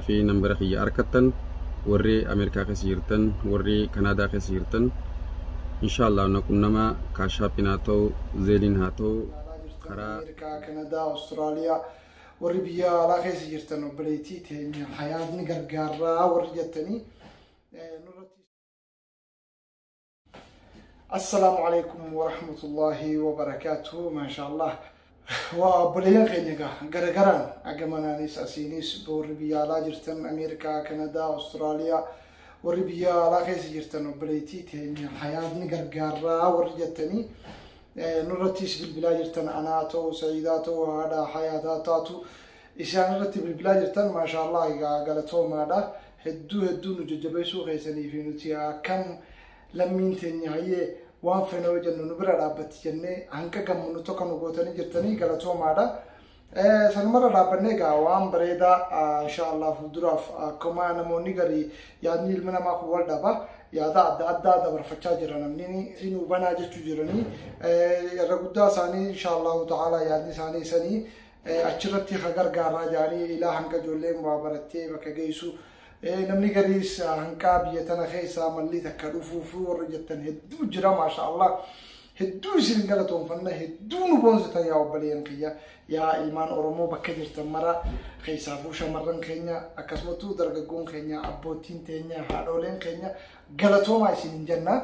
Fi nambara kiyya harkattan, warri Ameerikaa keessa jirtan, warri Kanaadaa keessa jirtan, inshallah na qunnama. Cash Appiin haa ta'u, Zelleiin haa ta'u, karaa Ameerikaa, Kanadaa, Awustiraaliyaa, warri biyya alaa keessa jirtan, obboleettii teenya Hayaatni gargaarraa warri jettanii nurratti. Assalaamu alaikum warahmatullahi wabarakaatuh. Maasha Allah. Waa obboleeyyan keenya egaa garagaraan agamanaanis asiinis warri biyya alaa jirtan, Ameerikaa, Kanadaa, Awustiraaliyaa, warri biyya alaa keessa jirtan, obboleettii teenya Hayaatni gargaarraa warri jettanii nurrattis bilbilaa jirtan, anaa ta'u, Sa'iidaa ta'u, haadha Hayaataa taatu, isaan irratti bilbilaa jirtan, maasha Allah, egaa galatoomaadha. Hedduu hedduu nu jajjabeessuu keessanii fi nuti akkam lammiin teenya hayyee waan fene yoo jennu nu bira dhaabbatti jennee hanqa gammu tokko nu gootanii jirtanii, galatoomaadha. Sanumarra dhaabbannee egaa waan bareedaa insha Allah fuulduraaf, akkuma namoonni garii yaadni ilma namaa kun wal dhaba, yaada adda addaa dabarfachaa jira, namni nu banaa jechuu jiranii, irra guddaa isaanii insha Allahu ta'ala yaadni isaanii sanii achirratti ha gargaaraa jedhanii ilaa hanga ijoolleen waa barattee bakka geessu, namni gariis hanqaa biyya tana keessaa malli takka dhufuuf warra jettan hedduu jira. Maasha Allah, hedduu isin galatoonfanna, hedduu nu boonsitan yaa obboleeyyan kiyya, yaa ilmaan Oromoo bakka jirtan mara, keessaafuu shamarran keenya, akkasumattuu dargaggoon keenya, abbootiin teenya, haadholeen keenya, galatoomaa isin hin jenna.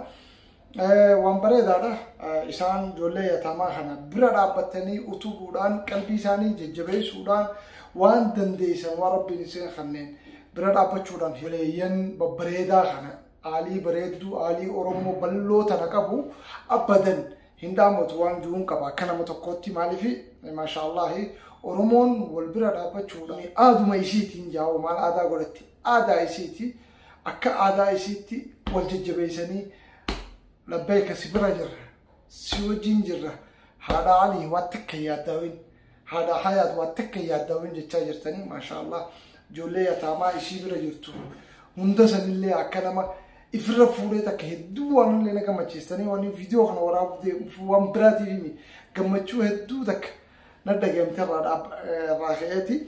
Waan bareedaadha. Isaan ijoollee yatamaa kana bira dhaabbatanii utubuudhaan, qalbii isaanii jajjabeessuudhaan, waan dandeessan, waan Rabbiin isin kanneen bira dhaabbachuudhaan, hiriyyaan babbareedaa kana, aalii bareedduu, aalii Oromoo bal'oo tana qabu abadan hin dhaammatu waan jiruun qaba akka nama tokkootti. Maaliif, maashaallahi, Oromoon wal bira dhaabbachuudhaan aaduma isiitiin jaa'u, maal aadaa godhatti, aadaa isiiti, akka aadaa isiitti wal jajjabeessanii, labbeeka, si bira jirra, si wajjin jirra, haadha Alii waan takka yaaddaawin, haadha Hayaat waan takka yaaddaawin jechaa jirtanii, maashaallah, ijoollee yataamaa ishii bira jirtu hunda sanillee akka nama ifirra fuudhee takka hedduu waan illee na gammachiistanii, waan viidiyoo kana waraabuuf waan biraatiif himi, gammachuu hedduu takka na dhageemte irraa ka'eeti.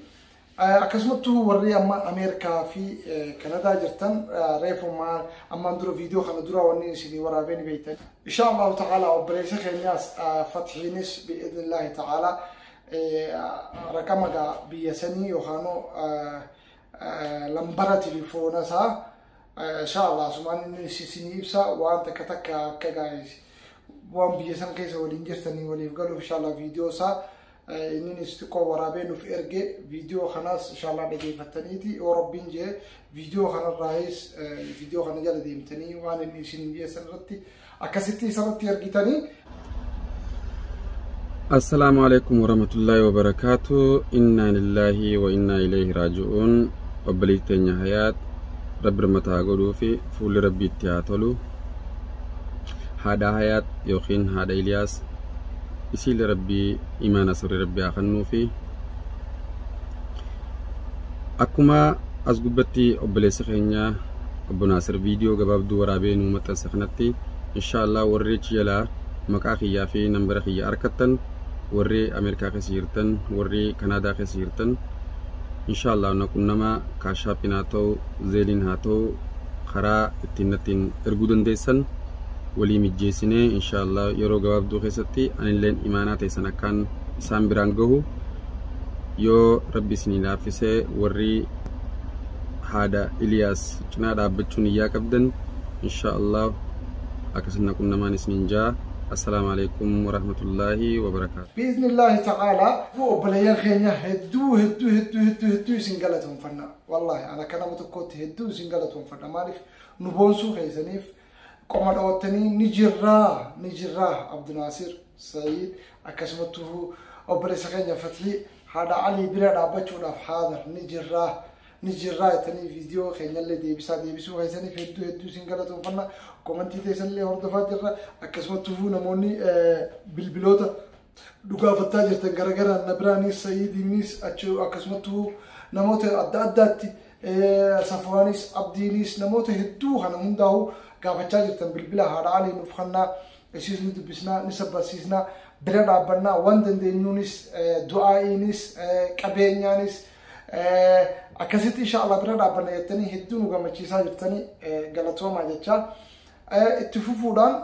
Akkasumattuu warri amma Ameerikaa fi Kanadaa jirtan, reefumaa ammaan dura viidiyoo kana dura wanni isinii waraabee ni beektan. Insha Allahu ta'ala obboleessa keenyaas Fathiinis bi'idhnillaahi ta'ala raqama gaa biyya sanii yookaan lambara tilifoona isaa insha Allah asumaan inni isinii ibsa, waan takka takka akka gaa waan biyya san keessa waliin jirtanii waliif galuuf, insha Allah viidiyoo isaa inni xiqqoo waraabee nuuf erge, viidiyoo kanaas inshallah dhageeffattaniiti, yoo Rabbiin jee viidiyoo kanarraayis viidiyoo kana jala deemtanii waan inni isin geessan irratti akkasitti isarratti ergitanii. Assalaamu alaikum warahmatullaahi wabarakaatu. Innaa lillaahi wa innaa ilayhi raaji'uun. Obboleettii teenya Hayaat Rabbi rahmata haa godhuu fi fuulli Rabbii itti haa tolu. Haadha Hayaat yookiin haadha Iliyaas isiilee Rabbii imaana sirrii Rabbii haa kennuu fi akkuma as gubbatti obboleessa keenya obbo Naasir viidiyoo gabaabduu waraabee nuu maxxanse kanatti, inshallah warri achi jalaa maqaa kiyyaa fi nambara kiyya harkattan, warri Ameerikaa keessa jirtan, warri Kanaadaa keessa jirtan, inshallah na qunnama. Cash Appiin haa ta'u, Zelleiin haa ta'u, karaa ittiin nattiin erguu dandeessan walii mijjeessinee, inshallah yeroo gabaabduu keessatti anilleen imaanaa teessan akkaan isaan biraan gahu yoo Rabbi isinii laaffisee, warri haadha Iliyaas cinaa dhaabbachuun iyyaa qabdan, inshallah akkasin na qunnamaan isiniin jaa. Assalaamu alaikum warahmatullaahi wabarakaatu. Biiznillaahi ta'ala obboleeyyan keenya, hedduu hedduu hedduu hedduu hedduu isin galatoonfanna. Wallaahi ana akka nama tokkootti hedduu isin galatoonfadha. Maaliif, nu boonsuu keessaniif qoma dhoottanii, ni jirraa, ni jirraa, Abdunaasir Sa'iid, akkasumattuu obboleessa keenya Fathii, haadha Alii bira dhaabbachuudhaaf haadha ni jirraa, ni jirraa jettanii viidiyoo keenyallee deebisaa deebisuu keessaniif hedduu hedduu isin galatoonfanna. Komantii teessanillee hordofaa jirra. Akkasumattuu namoonni bilbiloota dhugaafattaa jirtan garagaraan na biraanis, Sa'iidiinis, akkasumattuu namoota adda addaatti, Safwaanis, Abdiinis, namoota hedduu kana hundaa'u gaafachaa jirtan, bilbila haadha Alii nuuf kennaa, isiis ni dubbisnaa, ni sabbarsiisnaa, bira dhaabbannaa, waan dandeenyuunis, du'aa'iinis, qabeenyaanis. Akkasitti insha Allah bira dhaabbanna jettanii hedduu nu gammachiisaa jirtanii, galatoomaa jecha. Itti fufuudhaan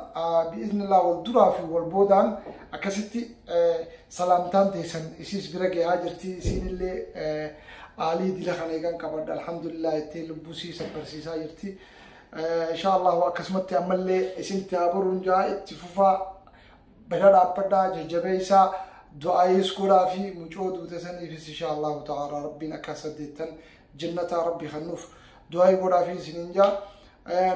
bi'iznillaa wal duraa fi wal boodaan akkasitti salaamtaan teessan isiis bira gahaa jirti. Isiinillee aalii dila kana eegan qabadha, alhamdulillah jettee lubbuu sii sabbarsiisaa jirti. Insha Allahu akkasumatti ammallee isinitti haa boruun jaa. Itti fufaa, bira dhaabbadhaa, jajjabeessaa, du'aayis godhaa fi mucoo duute saniifis insha Allahu ta'ala Rabbiin akka saddeettan jannataa Rabbi kennuuf du'aayii godhaa fi isiniin jaa.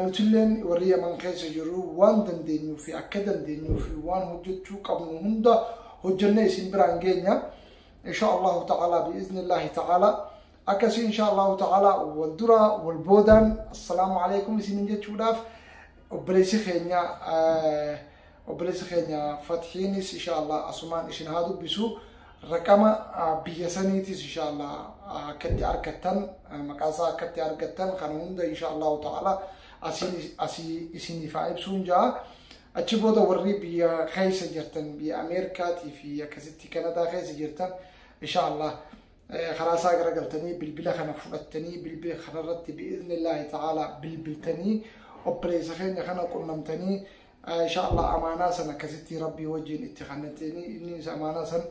Nutilleen warri Yaman keessa jiru waan dandeenyuu fi akka dandeenyuu fi waan hojjechuu qabnu hunda hojjennee isin biraan geenya. Insha Allahu ta'ala, bi'iznillaahi ta'ala, akkasii insha Allahu ta'ala wal dura wal boodaan assalaamu alaikum isinin jechuudhaaf obboleessi keenya Fathiinis insha Allah asumaan isin haa dubbisu. Raqama biyya saniitis insha Allah akkatti argattan, maqaasaa akkatti argattan kana hunda insha Allahu ta'ala asii isiniif haa ibsuun ja'a. Achi booda warri biyya keessa jirtan, biyya Ameerikaatii fi akkasitti Kanadaa keessa jirtan, insha Allah karaa isaa garagaltanii bilbila kana fudhattanii, bilbila kanarratti bi'iznillaahi ta'ala bilbiltanii, obboleessa keenya kana qunnamtanii, insha Allah amaanaa san akkasitti Rabbii wajjin itti kannatanii, inni amaanaa san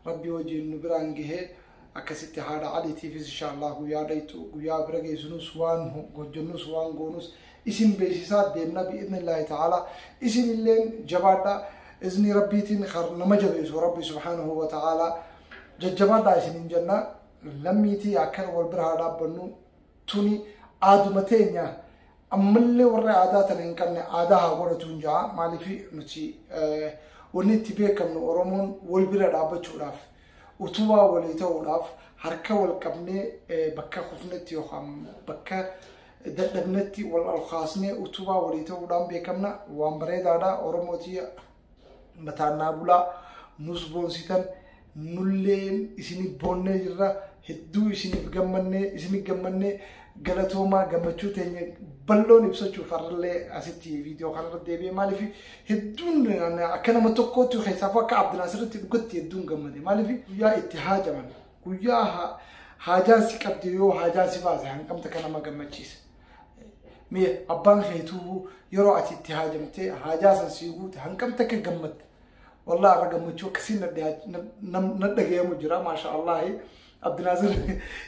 Rabbii wajjin nu biraan gahee, akkasitti haadha Aliitiifis insha Allah guyyaa dhayxu, guyyaa bira geessinus, waan hojjennus, waan goonus isin beeksisaa deemna bi'iznillaahi ta'ala. Isin illeen jabaadha, izni Rabbiitiin nama jabeessu Rabbi subhaanahu wa ta'ala. Jajjabaadhaa isinin jenna. Lammiitii akkana wal bira haa dhaabbannu. Tuni aaduma teenya. Ammallee warra aadaa tana hin qabne aadaa haa godhatuun ja'a. Maaliif nuti wanni itti beekamnu Oromoon wal bira dhaabbachuudhaaf, utubaa walii ta'uudhaaf, harka wal qabnee bakka kufnetti yookaan bakka dadhabnetti wal olkaasnee utubaa walii ta'uudhaan beekamna. Waan bareedaadha. Oromootii mataannaa bulaa, nus boonsitan, nulleen isinif boonnee jirra. Hedduu isiniif gammannee, isinif gammannee, galatoomaa. Gammachuu teenya bal'oon ibsachuuf har'allee asitti viidiyoo kanarra deebi'ee. Maaliif hedduun akka nama tokkootti, keessaafuu akka Abdinaasirratti dhugatti hedduun gammade. Maaliif guyyaa itti haajaman, guyyaa haajaan si qabde, yoo haajaan si baase hanqamta kan nama gammachiisa. Mee abbaan keetuu yeroo ati itti haajamtee haajaa san sii guute hanqamta akka gammadde? Wallah irra gammachuu akkasii na dhagayamu jira, maasha Allahi. Abdinaasir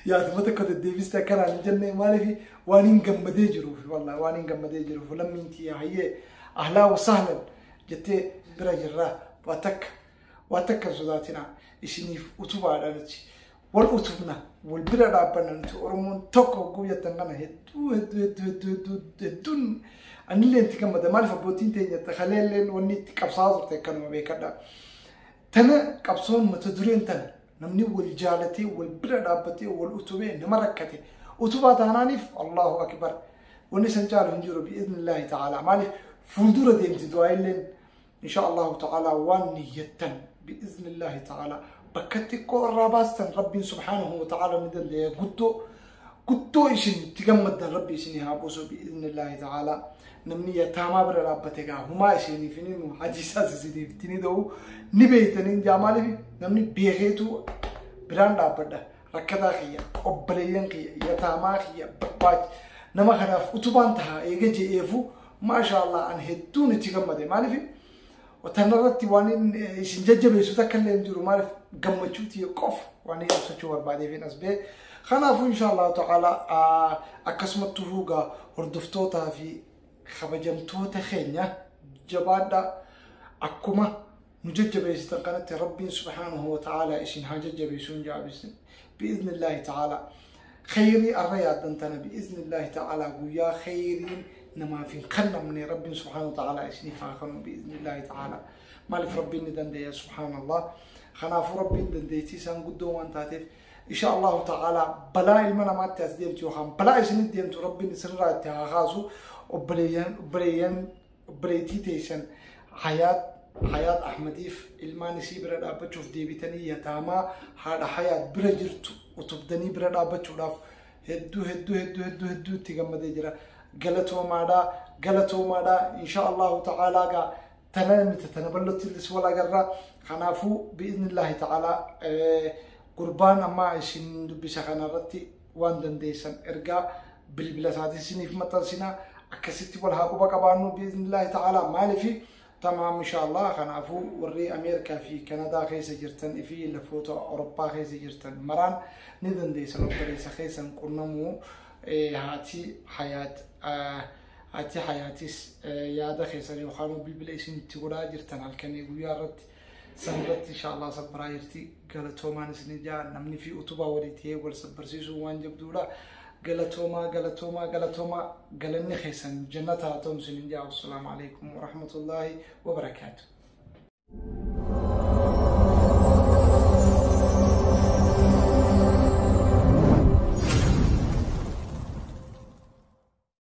yaaduma tokko deddeebiste akkanaan hin jenne. Maaliif waan hin gammadee jiruuf, wallah waan hin gammadee jiruuf. Lammiin tiyya hayyee, ahlaa wa sahlan jettee bira jirra. Waa takka, waa takka hin sodaatina. Isiniif utubaadha. Nuti wal utubna, wal bira dhaabbanna. Nuti Oromoon tokko hogguu jettan kana hedduu hedduu hedduu hedduu hedduu hedduun anillee itti gammada. Maaliif abbootiin teenya kaleelleen wanni itti qabsaa'aa turte akkanuma beekadha. Tana qabsoon mata dureen tana namni wal jaalatee, wal bira dhaabbatee, wal utubee nama rakkate utubaa taanaaniif, Allahu akbar, wanni san caalu hin jiru bi'iznillaahi ta'ala. Maaliif fuuldura deemti du'aa illeen insha Allahu ta'ala. Waan niyyattan bi'iznillaahi ta'ala bakka xiqqoo irraa baastan Rabbiin subhaanahu wa ta'ala ni danda'e. Guddoo guddoo isin itti gammaddan Rabbi isinii haa buusu bi'iznillaahi ta'ala. Namni yataamaa bira dhaabbate gaa humaa isiniif hin himu, hadiisaas isiniif itti ni ta'u ni beeytaniin jaa. Maaliif namni beekeetu biraan dhaabbadha, rakkataa kiyya, obboleeyyan kiyya, yataamaa kiyya barbaach, nama kanaaf utubaan taha eega je'eefu, maasha Allah, an hedduun itti gammade. Maaliif tanarratti waan isin jajjabeessu takka illee hin jiru. Maaliif gammachuu tiyya qofa waan inni ibsachuu barbaadeef as ba'e. Kanaafuu insha Allahu ta'ala akkasumatti huugaa hordoftootaa fi kabajamtoota keenya, jabaadha. Akkuma nu jajjabeessitan kanatti Rabbiin subhaanahu wa ta'ala isin haa jajjabeessuun jaabisin bi'iznillaahi ta'ala. Khayrii arra yaaddan tana bi'iznillaahi ta'ala guyyaa khayriin namaaf hin kennamne Rabbiin subhaanahu wa ta'ala isiniif haa kennu bi'iznillaahi ta'ala. Maaliif Rabbiin ni dandeenya, subhaanallah. Kanaafuu Rabbiin dandeettii isaan guddoo waan taateef, insha Allahu ta'ala balaa ilma namaatti as deemtu yookaan balaa isinitti deemtu Rabbiin isinirraa itti haa kaasu. Obboleeyyan, obboleeyyan, obboleettii teessan Hayaat Ahmadiif ilmaan isii bira dhaabbachuuf deebitanii, yataamaa haadha Hayaat bira jirtu utubdanii bira dhaabbachuudhaaf hedduu hedduu hedduu hedduu hedduu itti gammadee jira. Galatoomaadhaa, galatoomaadhaa. Insha Allahu ta'ala gaa tana miti, tana bal'ootti wal agarra. Kanaafuu bi'iznillaahi ta'ala. Gurbaan ammaa isin dubbisa kanarratti waan dandeessan ergaa bilbila isaatii isiniif maxxansinaa, akkasitti wal haa quba qabaannu biiznillaahi ta'ala. Maaliifi tamaam inshaallah. Kanaafuu warri Ameerikaa fi Kanadaa keessa jirtan fi lafoota Awurooppaa keessa jirtan maraan ni dandeessan obboleessa keessan qunnamuu. Haati Hayaat, haati Hayaatis yaada keessan yookaan bilbila isin itti godhaa jirtan halkanii guyyaa irratti san irratti inshaallah sabbaraa jirti. Galatoomaan isin ijaa namni fi utubaa walii ta'ee wal sabbarsiisuu waan jabduudha. Galatoomaa, galatoomaa, galatoomaa, galanni keessan jannata haa ta'u isin ijaa. Assalaamu alaikum warahmatullaahi wabarakaatu.